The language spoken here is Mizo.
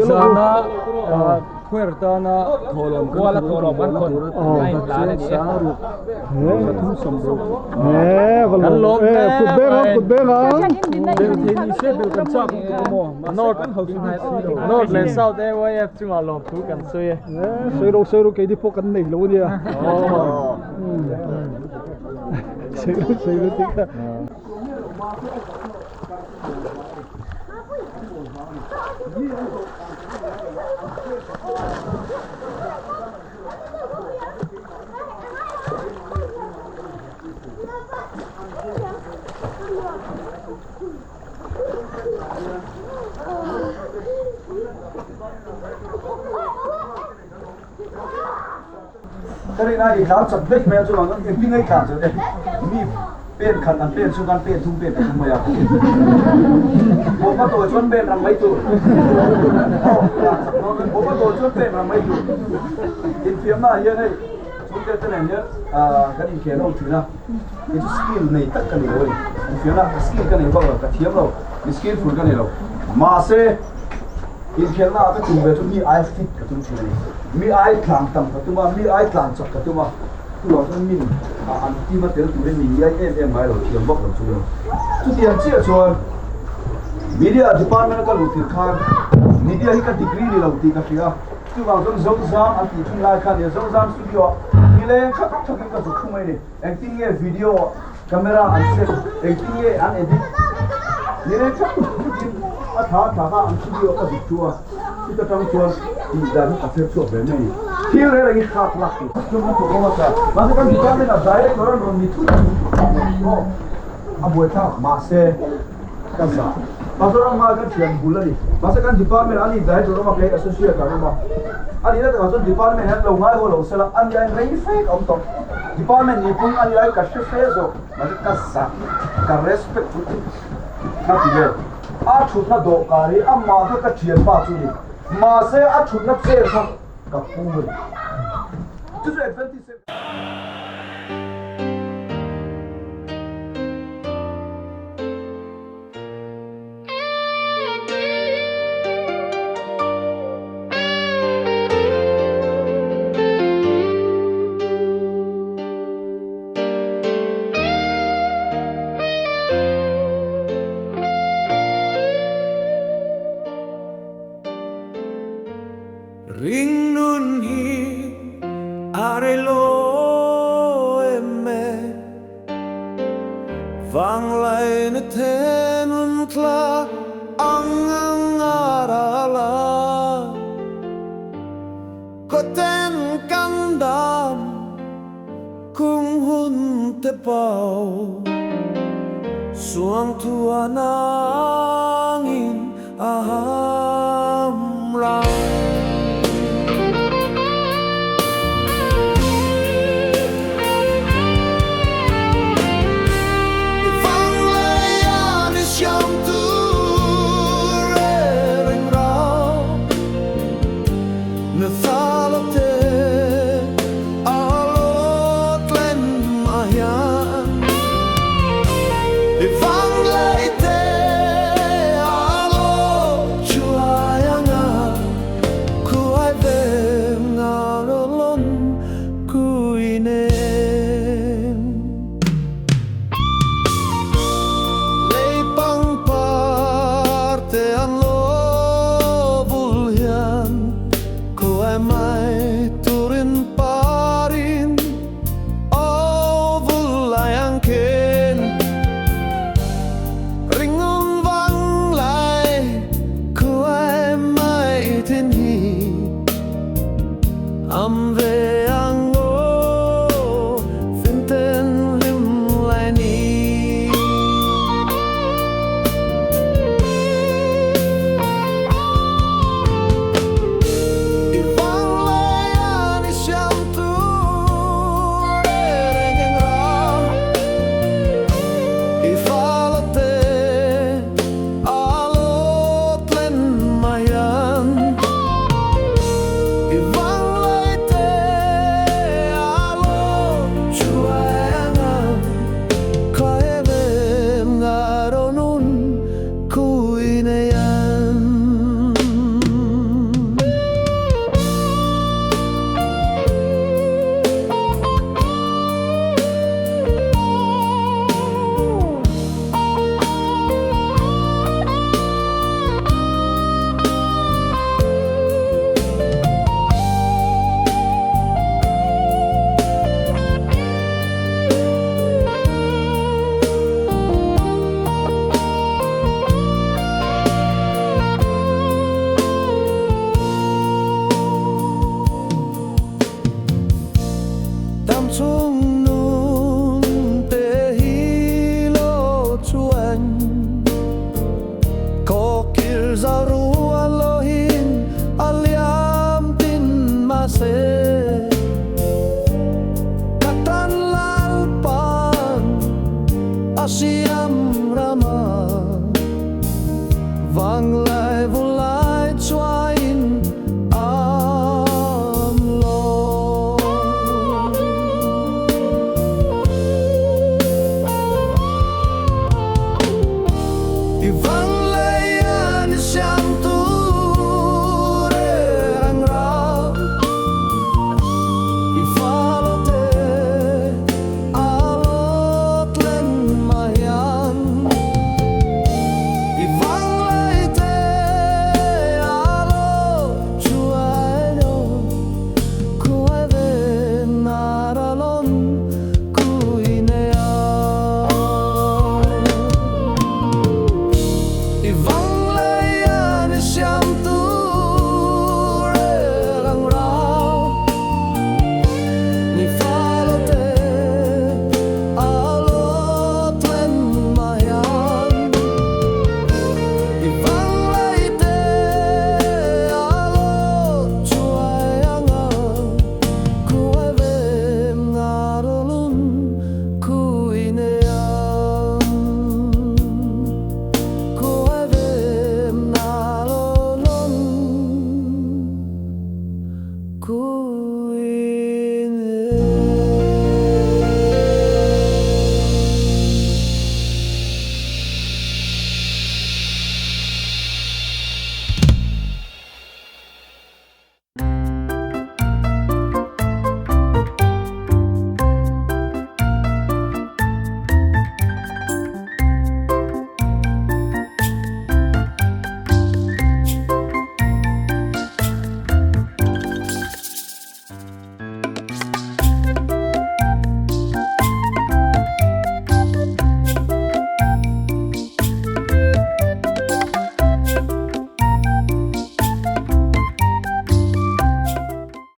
Zana khuair tana thawhlawm kan khawn kan lawm North leh South AYF chungah lawmthu kan sawi e. Sawi ro sawi ro keini pawh kan nei lo ania. Sawi ro sawi ro tih kha. Ka rin a i tlan chak daih mai a chuvang chuan engtin nge i tlan chak e mi pen khat an pen chhung khan pen thum pen pathum mai a bawhma tawi chuan pen rang mai tur aw tlan chak dawn chuan bawhma tawi chuan pen rang mai tur infiamna ah hian hei chhungte te nen hian kan inkhel ho thin a kei chu skill nei tak ka ni lo a ni infiamna skill ka nei vak lo ka thiam lo mi skillful ka ni lo mahse Inkhelhna ah ka tum ve chu mi ai fit ka tum thin a ni. Mi ai tlang tam ka tum a, mi ai tlan chak ka tum a, chuvang chuan min an team a tel turin min iai em em ngai lo, thiam vak lo chu ni. Chutiang chiah chuan Media department a ka luh tirh khan Media hi ka degree ni lo tih ka hria a, chuvang chuan Zozam an tih thin lai khan nia Zozam studio ah nileng thak thakin ka zuk thu mai a ni. Engtin nge video Camera an set, engtin nge an edit? Nileng thak thakin a thla a thlak a, an studio ka zuk chu a, chuta tang chuan tih dan hi ka chher chhuak ve mai. Thil reng reng hi thlak lak tur chuan kan thawk awm a ta, mahse kan department ah director an rawn ni thut aw a buaithlak mahse ka zah. Pastor ram hma kan thian bul a ni, mahse kan department ah ani director awm a kei associate an awm a, a nihna takah chuan department hian lo ngai haw lo sela a ni aiin rei fek a awm tawh. Department ni phung a ni lai ka hre fe zawk mahse ka zah ka respect put ka ti ve. A thutna dawhkar hi amah kha ka thianpa chu a ni mahse a thutna chair kha ka pu a ni. Chu chu Adventist. Ring nun hi a rei lo em e. Vanglai na thenun thla ang ang a ral a, Kawten kan dam kung hun te pau, Suangthua nangin a ham rang. Rualohin a liam tin mahse ka tan Lalpan a siam.